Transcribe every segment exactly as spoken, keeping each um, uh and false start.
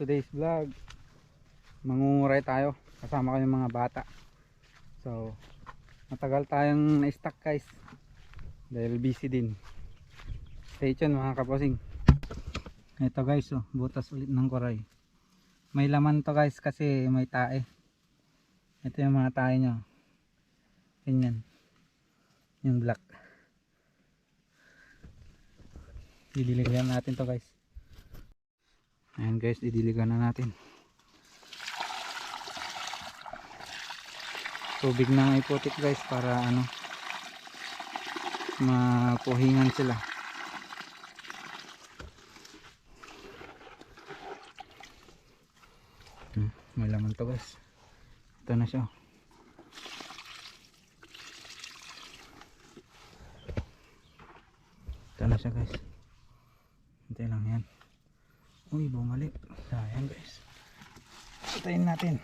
Today's vlog, mangunguray tayo. Kasama ko yung mga bata. So, matagal tayong na-stuck, guys. Dahil busy din. Stay tuned, mga kaposing. Ito, guys, oh, butas ulit ng kuray. May laman to, guys, kasi may tae. Ito yung mga tae niya. Ganyan. Yung black. Didiligan natin to, guys. Ayan, guys, didiligan na natin. Tubig na nga iputik, guys, para ano, mapuhingan sila. Hmm, may laman to, guys. Ito na siya. Ito na siya, guys. Hintay lang yan. Uy, bumalik. Sayang, guys. Patayin natin.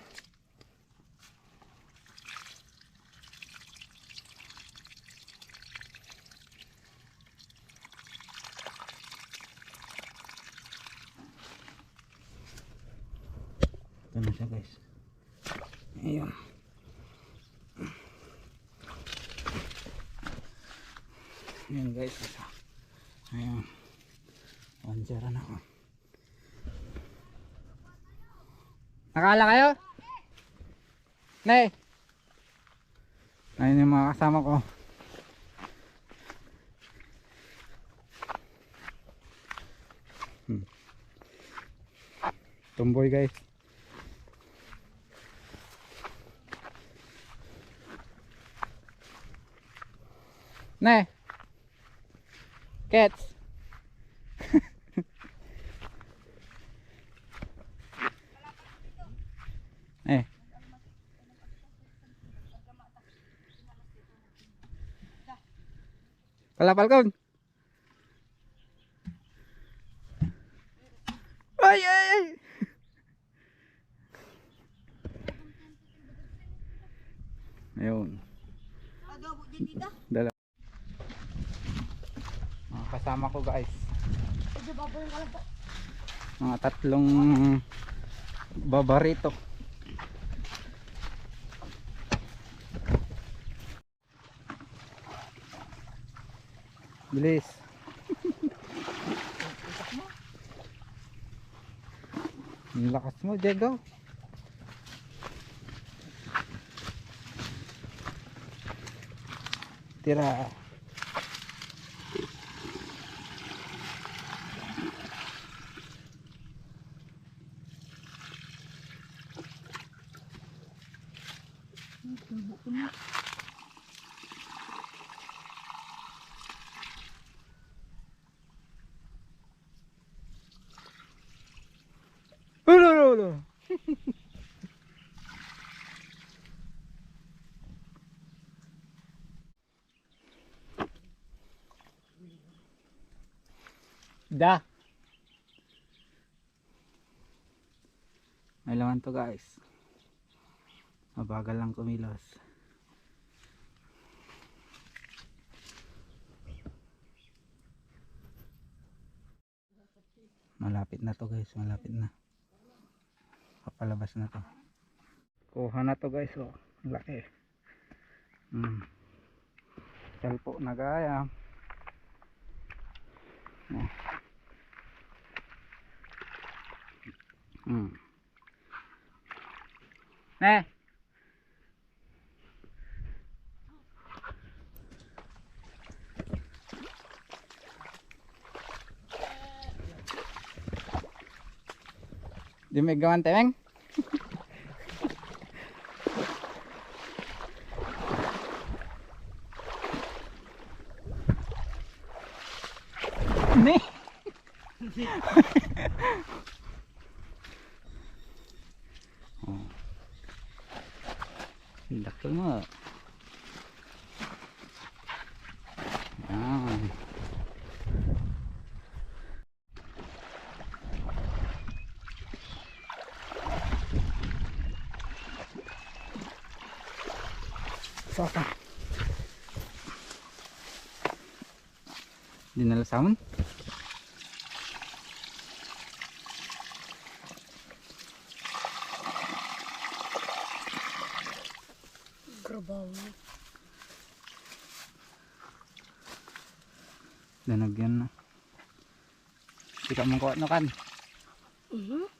Ito na siya, guys. Ayan. Ayan, guys. Ayan. Answer na ako. Nakala kayo? Ne. Ayun yung mga kasama ko. Hmm. Tumboy, guys. Ne. Kets. Eh. Pala, Falcon. Ay, ay, ay. Ayun. Dala. Mga kasama ko, guys. Mga tatlong babarito. Bilis. Ang lakas mo, Diego. Tira. Ulo, ulo, ulo. Da. May laman to, guys. Mabagal lang kumilos. Malapit na to, guys, malapit na. Papalabas na to. Kuha na to, guys, oh. Laki. Hmm. Salpo na gaya. Oh. Hmm. Eh. Di mo igawan, Temeng? Ni. Oh. Dakkel mo. Yan. Saka. Dinala sa amin. Trabaho. Danag yan na. Sika mong kuha no kan. Mhm.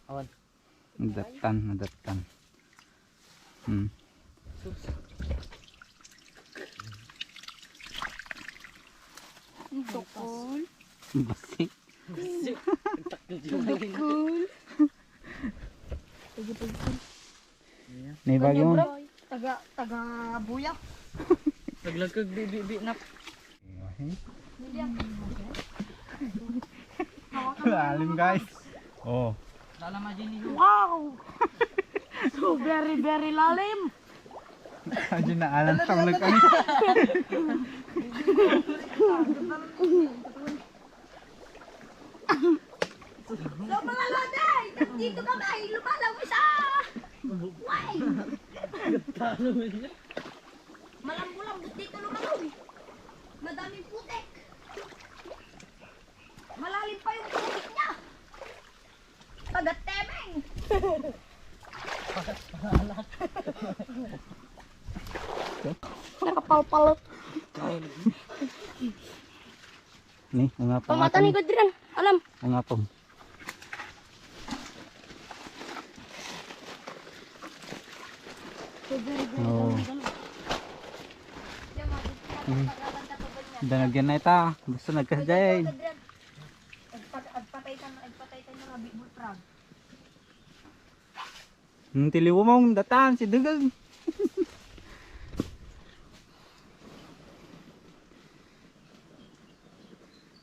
Awan. Nadatan, nadatan. Hmm. Sus. Tukol. Basik. Tukol. Ni bagyo. Taga, taga buya. Naglagkag bi, bi, bi, nap. Lalim, guys. Oh. Lalam aja ni. Wow! So very, very lalim. Aja na alam sa ulag kami. Lumala, Loday! Dito ka, may lumalaw isa! Way! Malambo-lambo dito lumalaw eh. Madaming putik. Malalim pa yung putik niya. Pagatemeng! Nakapalpalot. Ni, mga Pamata ni pangapon. Godrian. Alam. Mga pang. Oh. Hmm. Danagyan na ita. Basta nagkasjay. Agpatay ka na, agpatay ka na, Big Bull Frog. Hmm, tiliw mong datan, si Dugang.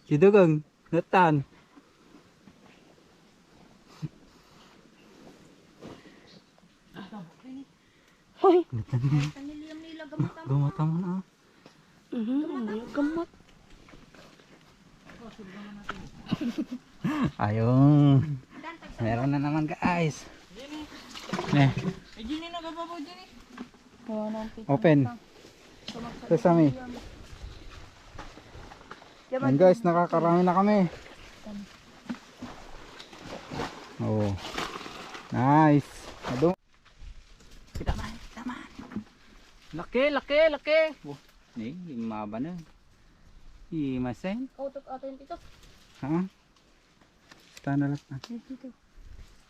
Si Dugang, datan. Hoy. Datan. Gamatan mo na. Mhm, ang gamat. Ayun. Meron na naman, guys. Ne. Eh, Jenny, nagababaw, Jenny. Open. Sesame. Yan, guys, nakakarami na kami. Oh. Nice. Adun. Kita man, kita man. Laki, laki, laki. Oh, ni, limaba na. Imasen. Kautok ato yung tito. Ha? Tana lang. Ah. Dito.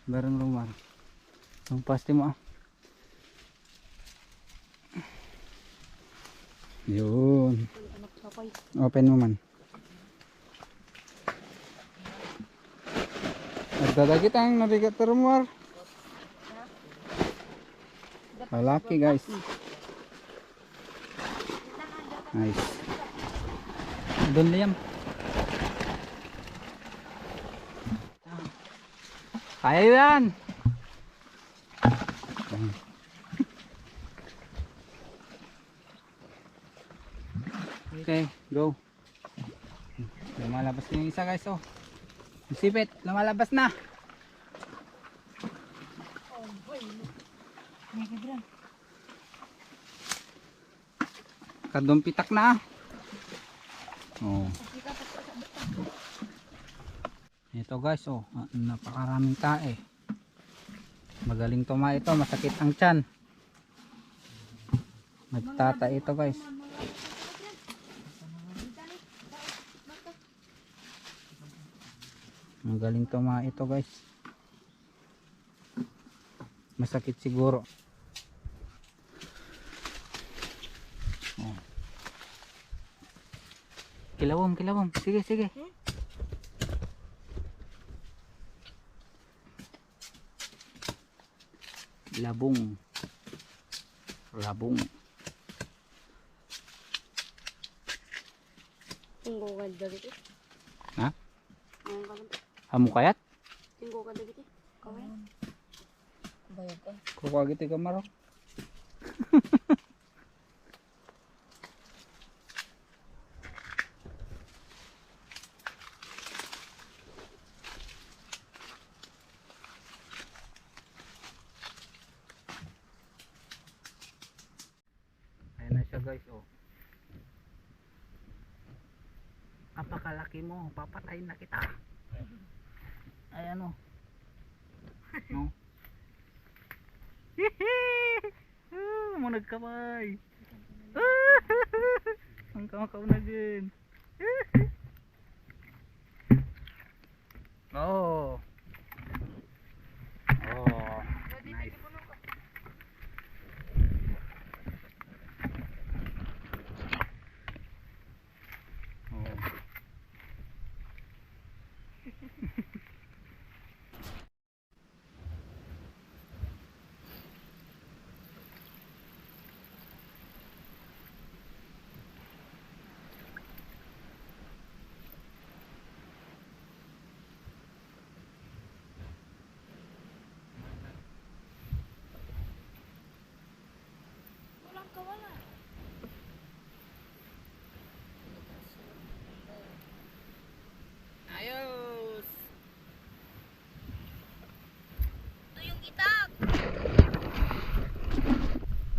Barang rumah. Ang paste mo, ah. Yun. Anak sapay. Open mo man. Nagdadagit ang narigat rumah. Lalaki, guys. Nice. Doon, Liam. Kaya yan. Okay, go. Lumalabas na yung isa, guys, oh. Ang sipit, lumalabas na. Kadumpitak na. Oh. Ito, guys, oh, ah, napakaraming tae. Magaling tuma ito, masakit ang tiyan. Nagtatae ito, guys. Magaling tuma ito, guys. Masakit siguro. Oh. Kilawom, kilawom. Sige, sige. Labong. Labong. Tingko ka dagiti. Ha? Ang kalam. Amo kayat? Tingko ka dagiti. Kawin. Bayag ka. Kukuha giti kamaro. Guys, oh. Apakalaki mo, papatay na kita. Ay, ano? No? Ah, mo nagkabay. Ang kamakauna din. Oh. Oh. Nice. Oh. Walang kawala. Ayos! Ito yung itak.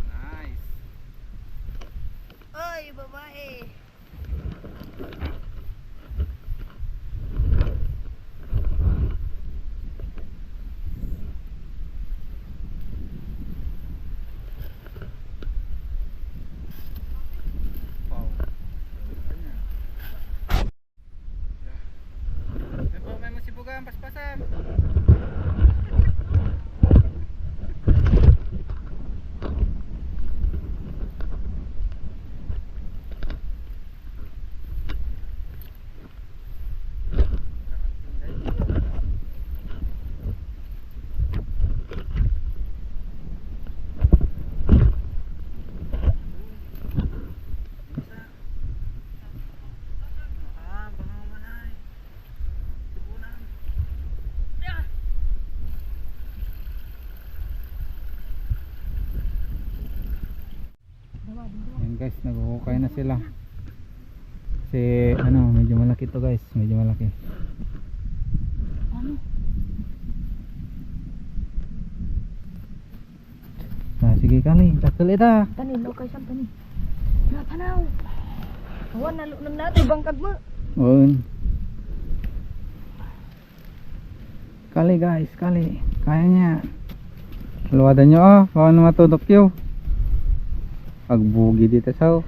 Nice. Oy, babae. Wow. Ano po, may masibugan, paspasan. Ayan guys, naghuhukay na sila. Kasi ano, medyo malaki to guys, medyo malaki. Ano? Ah, sige, kali. Takkel ita. Tani, no, kay saan, tani? Napanaw. Awan, nalunam na ito, bangkag mo. Oo. Kali, guys, kali. Kaya niya. Luwadan nyo, oh. Baka na matudok yo. Agbugi dito, so.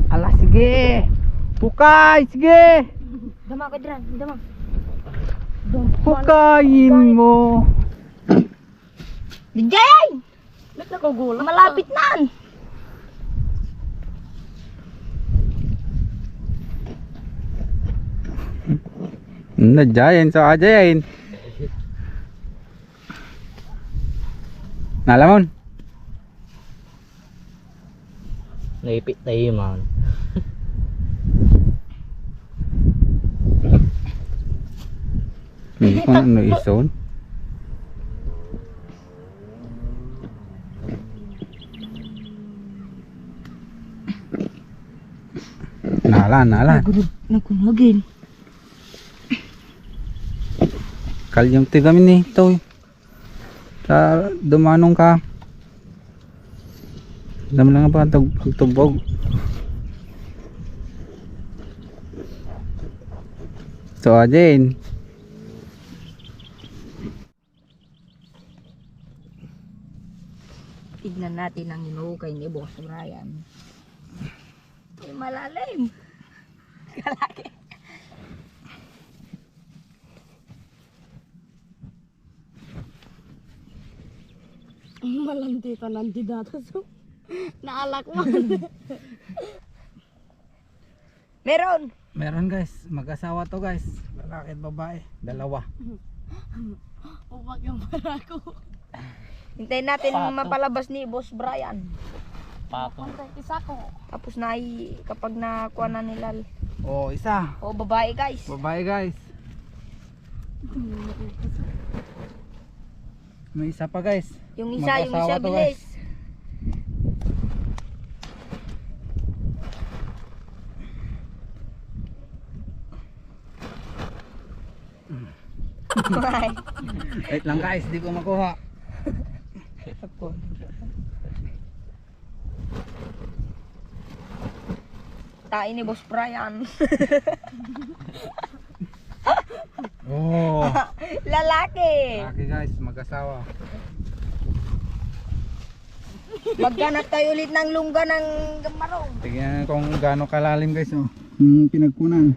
Ala, sige. Pukay, sige. Dama ka dran, dama. Pukayin mo. Dijay! Ba't nakagulat ka? Malapit na. Nadiyan, so adiyan. Nalamon. Naipit na iman. Hindi ko ano ison. Nala, nala. Nagunog, nagunogin. Kalyang ti kami ni Toy. Ta dumanong ka. Dam lang ba tug pagtubog. So, Ajin. Tignan natin ang hinuhukay ni Boss Brian. Ay, malalim. Kalaki. Malandi ka nandito, so. Naalak mo. Meron. Meron, guys, mag-asawa to, guys. Lalaki at babae, dalawa. Uwag yung barako. Hintayin natin mapalabas ni Boss Brian. Pato. Isa ko. Tapos na ay kapag nakuha na nila. Oh, isa. Oh, babae, guys. Babae, guys. May isa pa, guys. Yung isa, yung isa, mag-asawa to, guys. Bilis. Wait lang, guys, di ko makuha. Tae ni Boss Brian. Oh. Lalaki. Laki, guys, mag-asawa. Magganat tayo ulit ng lungga ng gamarong. Tingnan kung gaano kalalim, guys, oh. Yung pinagkunan.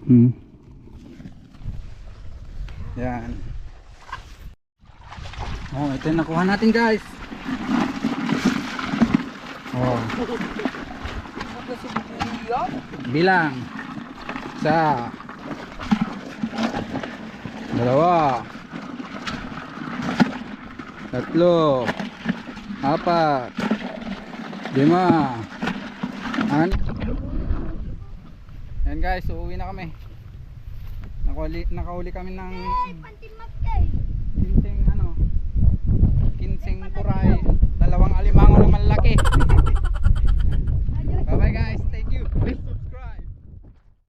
Hmm. Yan. Oh, ito yung nakuha natin, guys. Oh. Bilang. Isa. Dalawa. Tatlo. Apat. Lima. An-, yan, guys, uuwi na kami. Nakauli, nakauli kami ng